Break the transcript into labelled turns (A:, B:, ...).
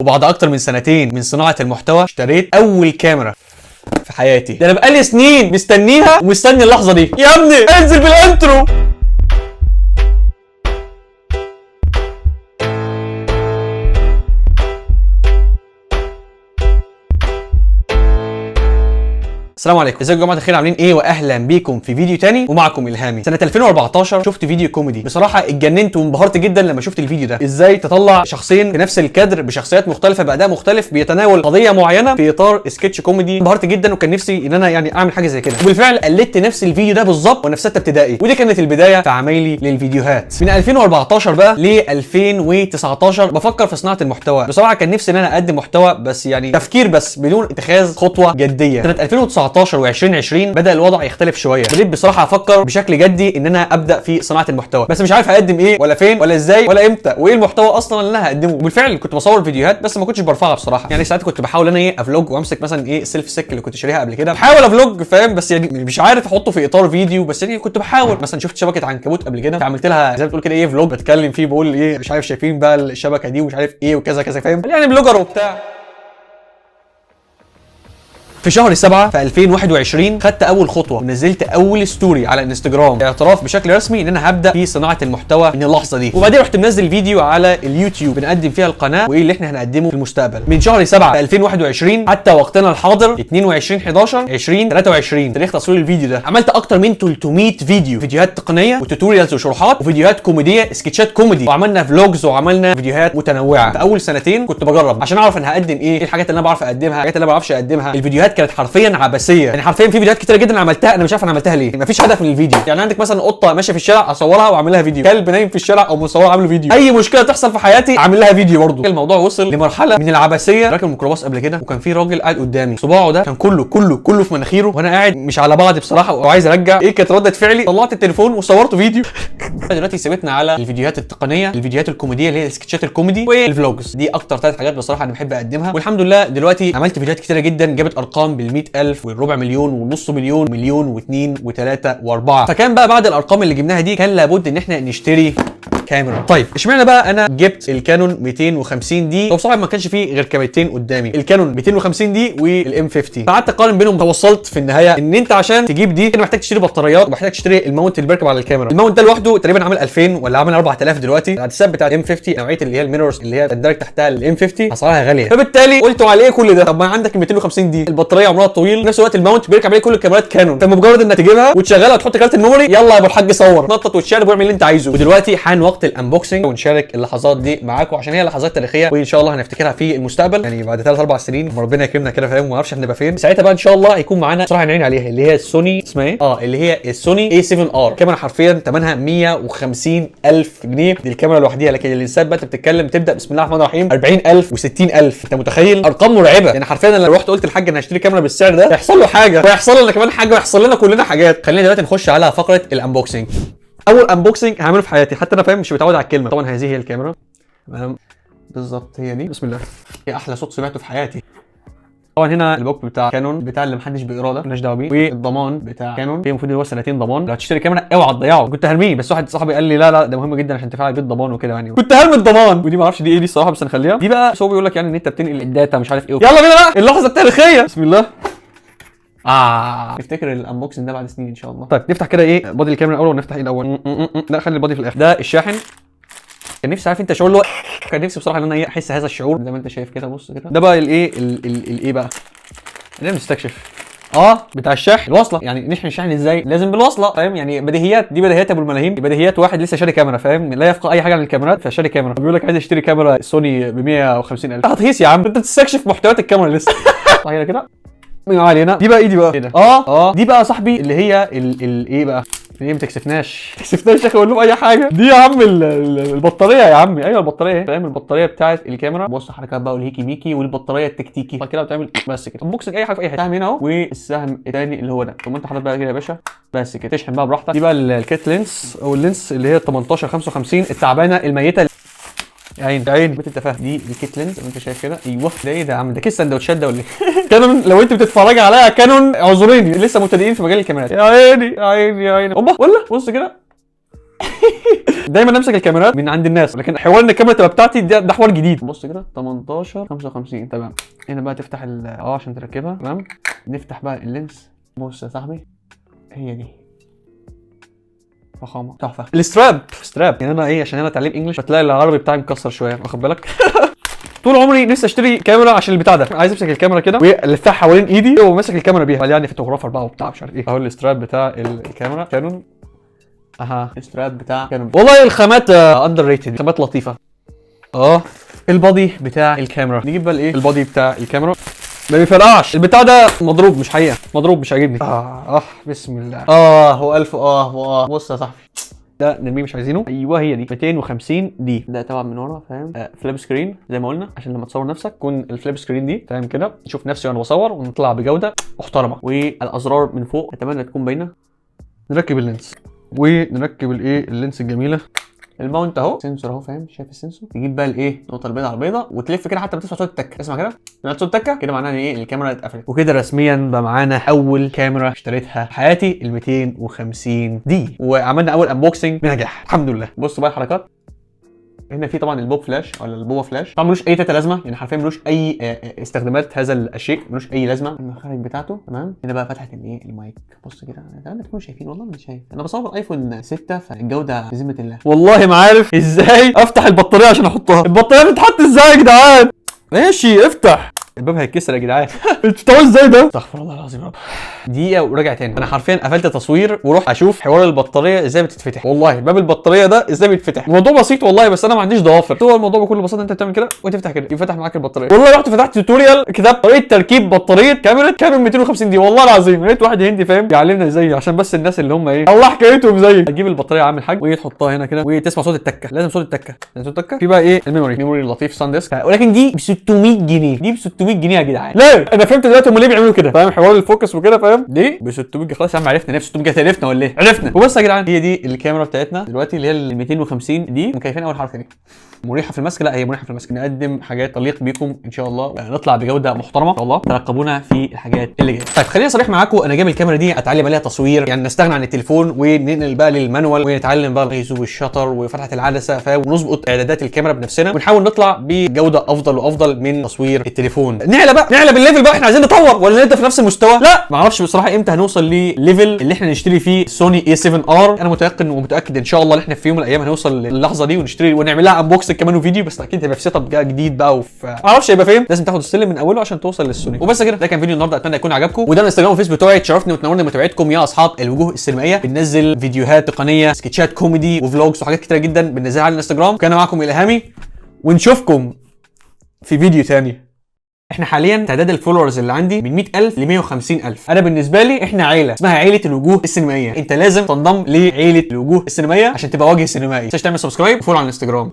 A: وبعد اكتر من سنتين من صناعة المحتوى اشتريت اول كاميرا في حياتي. ده انا بقالي سنين مستنيها ومستني اللحظة دي. يا ابني انزل بال intro. السلام عليكم، ازيكم يا جماعة الخير، عاملين ايه؟ واهلا بيكم في فيديو تاني ومعكم الهامي. سنة 2014 شفت فيديو كوميدي، بصراحة اتجننت وانبهرت جدا لما شفت الفيديو ده. ازاي تطلع شخصين في نفس الكادر بشخصيات مختلفة باداء مختلف بيتناول قضية معينة في اطار سكتش كوميدي. انبهرت جدا وكان نفسي ان انا يعني اعمل حاجة زي كده، وبالفعل قلدت نفس الفيديو ده بالظبط وانا في ستة ابتدائي، ودي كانت البداية في عمايلي للفيديوهات. من 2014 بقى ل 2019 بفكر في صناعة المحتوى. بصراحة كان نفسي ان انا اقدم محتوى، بس يعني تفكير بس بدون اتخاذ خطوة جدية. سنة 2019 و2020 بدا الوضع يختلف شوية، بديت بصراحة افكر بشكل جدي ان انا ابدا في صناعة المحتوى، بس مش عارف هقدم ايه ولا فين ولا ازاي ولا امتى وايه المحتوى اصلا اللي انا هقدمه. وبالفعل كنت بصور فيديوهات بس ما كنتش برفعها بصراحة. يعني ساعات كنت بحاول انا ايه ا vlog وامسك مثلا ايه selfie stick اللي كنت شاريها قبل كده، بحاول ا vlog فاهم، بس يعني مش عارف احطه في اطار فيديو، بس يعني كنت بحاول. مثلا شفت شبكة عنكبوت قبل كده، فعملت لها زي ما بتقول كده ايه vlog بتكلم فيه بقول ايه مش عارف شايفين بقى الشبكة دي ومش عارف ايه وكذا كذا فاهم، يعني blogger وبتاع. في شهر 7 في 2021 خدت اول خطوة ونزلت اول story على انستجرام اعتراف بشكل رسمي ان انا هبدا في صناعة المحتوى من اللحظة دي. وبعدين رحت منزل فيديو على اليوتيوب بنقدم فيها القناة وايه اللي احنا هنقدمه في المستقبل. من شهر 7 في 2021 حتى وقتنا الحاضر 22/11/2023 تاريخ تصوير الفيديو ده، عملت اكتر من 300 فيديو، فيديوهات تقنية و tutorials وشروحات وفيديوهات كوميدية سكتشات كوميدي، وعملنا vlogs وعملنا فيديوهات متنوعة. في اول سنتين كنت بجرب عشان اعرف انا هقدم ايه، الحاجات اللي انا بعرف اقدمها، الحاجات اللي انا ما بعرفش اقدمها. الفيديوهات كانت حرفيا عبثية، يعني حرفيا في فيديوهات كتيرة جدا عملتها انا مش عارف انا عملتها ليه، مفيش هدف من الفيديو. يعني عندك مثلا قطة ماشية في الشارع اصورها واعمل لها فيديو، كلب نايم في الشارع او مصورها عامله فيديو، اي مشكلة تحصل في حياتي اعمل لها فيديو برضه. الموضوع وصل لمرحلة من العبثيه. راكب الميكروباص قبل كده وكان في راجل قاعد قدامي، صباعه ده كان كله كله كله في مناخيره، وانا قاعد مش على بعض بصراحة وعايز ارجع. ايه كانت رده فعلي؟ طلعت التليفون وصورته فيديو. دلوقتي ثبتنا على الفيديوهات التقنية، الفيديوهات الكوميدية اللي هي السكتشات الكوميدي، وال vlogs. دي اكتر ثلاث حاجات بصراحة انا بحب اقدمها. والحمد لله دلوقتي عملت فيديوهات كتيرة جدا جابت ارقام بال100,000 والربع مليون والنص مليون، مليون واثنين وثلاثة واربعة. فكان بقى بعد الارقام اللي جبناها دي كان لابد ان احنا نشتري كاميرا. طيب اشمعنى بقى انا جبت الكانون 250 D؟ هو بصراحة ما كانش فيه غير كاميرتين قدامي، الكانون 250 D وال M 50. فقعدت اقارن بينهم، توصلت في النهاية ان انت عشان تجيب دي انت محتاج تشتري بطاريات ومحتاج تشتري ال mount اللي بيركب على الكاميرا. ال mount ده لوحده تقريبا عامل 2000 ولا عامل 4000 دلوقتي. العدسات بتاعت M 50 نوعية اللي هي ال mirrorless اللي هي تندرج تحتها ال M 50 اسعارها غالية. فبالتالي قلت على ايه كل ده؟ طب ما عندك ال 250 D البطارية عمرها طويل، في نفس الوقت ال mount بيركب عليه كل الكاميرات كانون، فمجرد انك تجيبها وتشغلها وتحط كارت ال memory يلا يا ابو الحاج صور، نطط وتشقلب واعمل اللي انت عايزه. ودلوقتي حان وقت ال unboxing ونشارك اللحظات دي معاكم عشان هي لحظات تاريخية وان شاء الله هنفتكرها في المستقبل، يعني بعد 3 4 سنين لما ربنا يكرمنا كده فاهم، ما اعرفش هنبقى فين ساعتها بقى. ان شاء الله هيكون معانا صراحة نعين عليها اللي هي السوني اسمها ايه؟ اللي هي السوني A7R. كاميرا حرفيا ثمنها 150,000 جنيه دي الكاميرا لوحديها، لكن اللينسات بقى انت بتتكلم تبدا بسم الله الرحمن الرحيم 40,000 و60000. انت متخيل؟ ارقام مرعبة. يعني حرفيا انا لو رحت قلت للحاج انا هشتري كاميرا بالسعر ده هيحصل له حاجة، وهيحصل لنا كمان حاجة، وهيحصل لنا كلنا حاجات. خلينا دلوقتي نخش على فقره ال unboxing. اول unboxing هعمله في حياتي، حتى انا فاهم مش متعود على الكلمة. طبعا هذه هي الكاميرا تمام بالظبط هي دي. بسم الله، هي احلى صوت سمعته في حياتي. طبعا هنا ال book بتاع كانون بتاع اللي محدش بيقراه ده مالناش دعوه بيه، والضمان بتاع كانون في المفروض هو سنتين ضمان، لو هتشتري كاميرا اوعى تضيعه. كنت هرميه بس واحد صاحبي قال لي لا لا ده مهم جدا عشان تفعل بيه الضمان وكده، يعني كنت هرمي الضمان. ودي ما اعرفش دي ايه دي الصراحة بس نخليها دي بقى. هو بيقول لك يعني ان انت بتنقل ال data مش عارف ايه. يلا بينا بقى اللحظة التاريخية. بسم الله. نفتكر ال unboxing ده بعد سنين ان شاء الله. طيب نفتح كده ايه body الكاميرا الاول ونفتح ايه الاول؟ لا خلي ال body في الاخر. ده الشاحن. كان نفسي عارف انت شعور اللي هو كان نفسي بصراحة ان انا ايه احس هذا الشعور زي ما انت شايف كده. بص كده ده بقى الايه الايه بقى اللي بنستكشف بتاع الشاحن، الوصلة. يعني نشحن الشاحن ازاي؟ لازم بالوصله فاهم، يعني بديهيات دي، بديهيات ابو الملاهين، بديهيات واحد لسه شاري كاميرا فاهم، لا يفقه اي حاجة عن الكاميرات فشاري كاميرا بيقول لك عايز اشتري كاميرا سوني ب 150,000. هتهيس يا عم، انت بتستكشف محتويات الكاميرا لسه. طيب كده ما علينا. دي بقى ايه دي بقى؟ ايه ده؟ دي بقى يا صاحبي اللي هي الايه بقى؟ ليه ما تكسفناش؟ ما تكسفناش يا اخي اقول لهم اي حاجة. دي يا عم البطارية يا عمي. ايوه البطارية فاهم، البطارية بتاعت الكاميرا. بص حركات بقى والهيكي ميكي والبطاريه التكتيكي بعد كده بتعمل بس كده unboxing اي حاجة في اي حتة. سهم هنا اهو والسهم الثاني اللي هو ده. طب انت حاطط بقى كده يا باشا بس كده تشحن بقى براحتك. دي بقى ال kit lens او ال lens اللي هي 18-55 التعبانة الميتة. يا عيني يا عيني بنت التفاهة دي ال kit lens زي ما انت شايف كده. ايوه ده ايه ده يا عم؟ ده كيس سندوتشات ده ولا ايه؟ كانون لو انت بتتفرج عليا كانون اعذريني لسه مبتدئين في مجال الكاميرات. يا عيني يا عيني يا عيني. اوبا ولا بص كده. دايما امسك الكاميرات من عند الناس، لكن حوار ان الكاميرا تبقى بتاعتي ده حوار جديد. بص كده 18 55 تمام. هنا بقى تفتح عشان تركبها. تمام، نفتح بقى ال lens. بص يا صاحبي، هي دي فخامة تحفة. ال strap strap يعني انا ايه، عشان انا اتعلم English فتلاقي العربي بتاعي مكسر شويه، واخد بالك؟ طول عمري نفسي اشتري كاميرا عشان البتاع ده، عايز امسك الكاميرا كده والفها حوالين ايدي وماسك الكاميرا بيها، يعني photographer بقى وبتاع مش عارف ايه. اهو ال strap بتاع الكاميرا كانون. اها ال strap بتاع كانون. والله الخامات underrated، خامات لطيفة. ال body بتاع الكاميرا، نجيب بقى الايه، ال body بتاع الكاميرا ما بيفرقعش. البتاع ده مضروب، مش حقيقة مضروب، مش عاجبني. بسم الله. هو الف واه. بص يا صاحبي، ده نرميه مش عايزينه. ايوه هي دي 250 D. ده طبعا من ورا فاهم، flip screen زي ما قلنا، عشان لما تصور نفسك تكون ال flip screen دي فاهم كده، تشوف نفسي وانا بصور ونطلع بجوده محترمه. والازرار من فوق اتمنى تكون باينة. نركب ال lens ونركب الايه، ال lens الجميلة. ال mount اهو، sensor اهو فاهم، شايف ال sensor. تجيب بقى الايه، النقطة البيضاء على البيضاء وتلف كده حتى ما تسمع صوت التكه. اسمع كده، سمعت صوت التكه كده، معناها ان ايه، الكاميرا اتقفلت. وكده رسميا بقى معانا اول كاميرا اشتريتها في حياتي، ال 250 D، وعملنا اول unboxing بنجاح الحمد لله. بصوا بقى الحركات هنا، في طبعا ال pop flash ولا ال BOA flash، طبعا ملوش اي تاتا لازمه، يعني حرفيا ملوش اي استخدامات، هذا الشيء ملوش اي لازمه. المخارج بتاعته تمام. هنا بقى فتحه الايه، المايك. بص كده، اتمنى تكونوا شايفين، والله مش شايف، انا بصور ايفون 6 فالجوده بذمه الله. والله ما عارف ازاي افتح البطارية عشان احطها. البطارية بتتحط ازاي يا جدعان؟ ماشي افتح الباب، هيتكسر يا جدعان. انتوا بتعملوا ازاي ده؟ استغفر الله العظيم يا رب. دقيقة وراجع تاني. انا حرفيا قفلت تصوير وروح اشوف حوار البطارية ازاي بتتفتح. والله باب البطارية ده ازاي بيتفتح؟ الموضوع بسيط والله، بس انا ما عنديش ضوافر. هو الموضوع بكل بساطة انت بتعمل كده وتفتح كده، يفتح معاك البطارية. والله رحت فتحت tutorial، كتبت طريقه تركيب بطارية كاميرا كانون 250 D، والله العظيم لقيت واحد هندي فاهم بيعلمنا ازاي، عشان بس الناس اللي هم ايه، الله حكايتهم زي. تجيب البطارية يا عم الحاج وتحطها هنا كده وتسمع صوت التكه، لازم صوت التكه، لازم صوت التكه. في بقى ايه، ال memory، memory لطيف SanDisk، ولكن دي ب 600 جنيه، دي ب 600 جنيه يا جدعان. ليه؟ انا فهمت دلوقتي هم ليه بيعملوا كده فاهم، حوار ال focus وكده فاهم. ليه ب 600 جنيه؟ خلاص يا عم عرفنا ليه ب 600 جنيه، عرفنا ولا ايه؟ عرفنا. وبس يا جدعان، هي دي الكاميرا بتاعتنا دلوقتي اللي هي ال 250 D. مكيفين اول حركة دي، مريحه في المسك. لا هي مريحه في المسك. نقدم حاجات تليق بيكم ان شاء الله، نطلع بجوده محترمه ان شاء الله. ترقبونا في الحاجات اللي جاية. طيب خليني صريح معاكم، انا جايب الكاميرا دي اتعلم عليها تصوير، يعني نستغنى عن التليفون وننقل بقى لل manual ونتعلم بقى ال ISO وال shutter وفتحه العدسة فاهم، ونظبط اعدادات الكاميرا بنفسنا ونحاول نطلع بجوده افضل وافضل من تصوير التليفون. نعلى بقى، نعلى بال level بقى، احنا عايزين نطور ولا نبدا في نفس المستوى؟ لا ما اعرفش بصراحة امتى هنوصل لل level اللي احنا نشتري فيه سوني A7 R. انا متيقن ومتاكد ان شاء الله ان احنا في يوم من الايام هنوصل للحظة دي ونشتري ونعمل لها unbox كمان وفيديو، بس اكيد هيبقى في setup جديد بقى، وفي ما اعرفش هيبقى فين. لازم تاخد السلم من اوله عشان توصل للسوني. وبس كده، ده كان فيديو النهارده، اتمنى يكون عجبكم. وده الانستجرام والفيس بتوعي، تشرفني وتنورني متابعتكم يا اصحاب الوجوه السينمائيه. بننزل فيديوهات تقنيه، سكتشات كوميدي و vlogs وحاجات كتيرة جدا بننزلها على الانستجرام. كان معاكم الهامي، ونشوفكم في فيديو تاني. احنا حاليا تعداد ال followers اللي عندي من 100000 ل 150000. انا بالنسبة لي احنا عيله اسمها عيله الوجوه السينمائيه، انت لازم تنضم لعيلة الوجوه السينمائية عشان تبقى وجه سينمائي. ما تنساش تعمل subscribe و follow على الانستجرام.